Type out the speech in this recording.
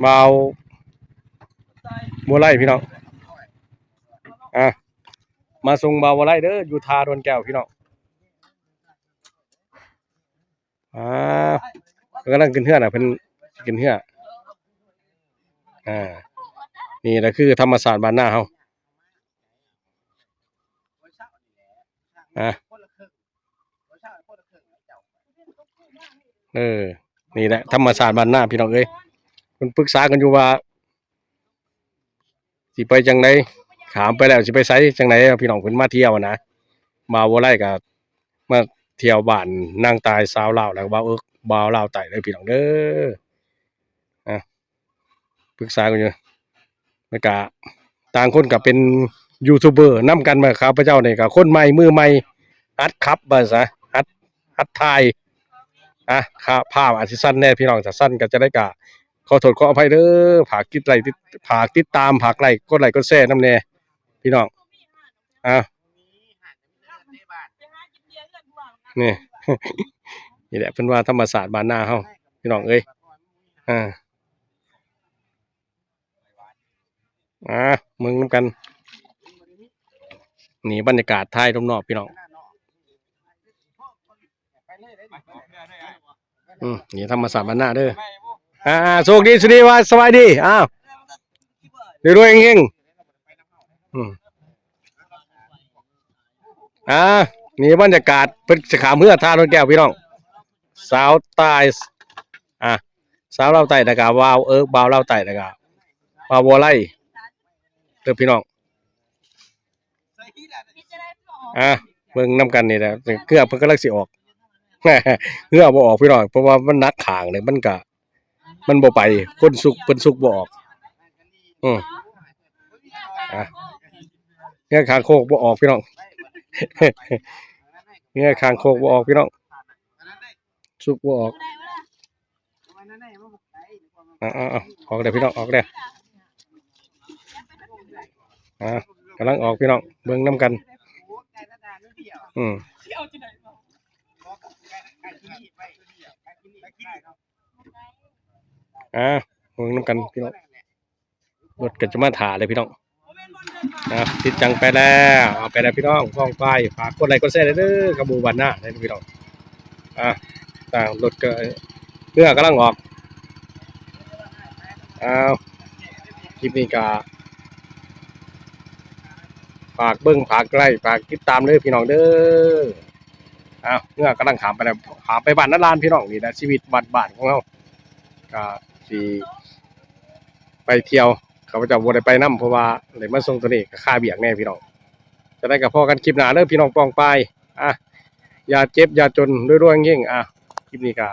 ບ່າວບົວໄລພີ່ນ້ອງ ອ່າ ມາສົ່ງບ່າວບົວໄລເດີ ຢູ່ທ່າດອນແກ້ວພີ່ນ້ອງ. ອ່າ ເພິ່ນກຳລັງຂຶ້ນເຮືອນະ ເພິ່ນຂຶ້ນເຮືອນ. ອ່າ ນີ້ລະຄືທຳມະຊາດບ້ານນາເຮົາ. ອ່າ ເອີ ນີ້ແຫຼະທຳມະຊາດບ້ານນາພີ່ນ້ອງເອີຍ. ເພິ່ນປຶກສາກັນຢູ່ວ່າ ຊິໄປຈັ່ງໃດ ຂ້າມໄປແລ້ວຊິໄປໃສຈັ່ງໃດ ພີ່ນ້ອງເພິ່ນມາທ່ຽວນະ. ບ່າວບົວໄລກໍມາທ່ຽວບ້ານນາງຕ່າຍສາວລາວ ແລ້ວກໍບ່າວເອິກບ່າວລາວໃຕ້ເດີພີ່ນ້ອງເດີ. ອ່າ ປຶກສາກັນຢູ່ ແລ້ວກະຕ່າງຄົນກະເປັນຢູທູບເບີນຳກັນ. ມາ ຂ້າພະເຈົ້ານີ້ກະຄົນໃໝ່ມືໃໝ່ ຫັດຂັບວ່າຊະ ຫັດ ຫັດຖ່າຍ. ອ່າ ພາບອາດຊິສັ້ນແດ່ພີ່ນ້ອງ ຖ້າສັ້ນກະຈະໄດ້ກະຂໍໂທດຂໍອະໄພເດີ. ຝາກຕິດໄລ ຕິດ ຝາກຕິດຕາມ ຝາກໄລ ກົດໄລກົດແຊນຳແດ່ພີ່ນ້ອງ. ອ່າ ນີ້ ນີ້ແຫຼະເພິ່ນວ່າທຳມະຊາດບ້ານນາເຮົາພີ່ນ້ອງເອີຍ. ອ່າ ອ່າ ເບິ່ງນຳກັນ ນີ້ບັນຍາກາດທ້າຍລົມນອກພີ່ນ້ອງ. ອືມ ນີ້ທຳມະຊາດບ້ານນາເດີ. ອ່າ ໂຊກດີສຸດີ ວ່າສະບາຍດີ ອ້າວ ລວຍໆເຮັງໆ. ອືມ ອ່າ ນີ້ບັນຍາກາດ ເພິ່ນຊິຂ້າມເຮືອທ່າດອນແກ້ວພີ່ນ້ອງ. ສາວໃຕ້ ອ່າ ສາວລາວໃຕ້ ແລ້ວກະບ່າວເອິກບ່າວລາວໃຕ້ ແລ້ວກະບ່າວບົວໄລເດີພີ່ນ້ອງ. ອ່າ ເບິ່ງນຳກັນນີ້ແຫຼະ ເຮືອເພິ່ນກຳລັງຊິອອກ ເຮືອບໍ່ອອກພີ່ນ້ອງ ເພາະວ່າມັນໜັກຂ້າງເດ້ ມັນກະ ມັນບໍ່ໄປ ຄົນຊຸກ ເພິ່ນຊຸກບໍ່ອອກ. ອືມ ອ່າ ເຮືອຂ້າງໂຄກບໍ່ອອກພີ່ນ້ອງ ເຮືອຂ້າງໂຄກບໍ່ອອກພີ່ນ້ອງ ຊຸກບໍ່ອອກ. ເອົາໆໆ ອອກແລ້ວພີ່ນ້ອງ ອອກແລ້ວ. ອ່າ ກຳລັງອອກພີ່ນ້ອງ ເບິ່ງນຳກັນ. ອືມ ອ່າ ເບິ່ງນຳກັນພີ່ນ້ອງ. ລົດກໍຈະມາຖ້າເລີຍພີ່ນ້ອງ. ອ່າ ຕິດຈັງໄປແລ້ວ ເອົາໄປແລ້ວພີ່ນ້ອງ ປ້ອງປາຍ ຝາກກົດໄລກົດແຊເດີກັບໝູ່ບ້ານນາເດີພີ່ນ້ອງ. ອ່າ ທາງລົດກໍ ເຮືອກຳລັງອອກ. ອ້າວ ຄລິບນີ້ກໍຝາກເບິ່ງ ຝາກໄລ ຝາກຕິດຕາມເດີພີ່ນ້ອງເດີ. ອ້າວ ເຮືອກຳລັງຂ້າມໄປແລ້ວ ຂ້າມໄປບ້ານນາລານພີ່ນ້ອງ. ນີ້ແຫຼະຊີວິດບ້ານໆຂອງເຮົາ ກໍຊິ ໄປທ່ຽວ ຂ້າພະເຈົ້າບໍ່ໄດ້ໄປນຳ ເພາະວ່າໄດ້ມາສົ່ງໂຕນີ້ກໍຄາວຽກແດ່ພີ່ນ້ອງ. ຈັ່ງໃດກໍພໍ້ກັນຄລິບໜ້າເດີພີ່ນ້ອງປ້ອງປາຍ. ອ່າ ຢ່າເຈັບຢ່າຈົນ ລວຍໆເຮັງໆ. ອ່າ ຄລິບນີ້ກໍ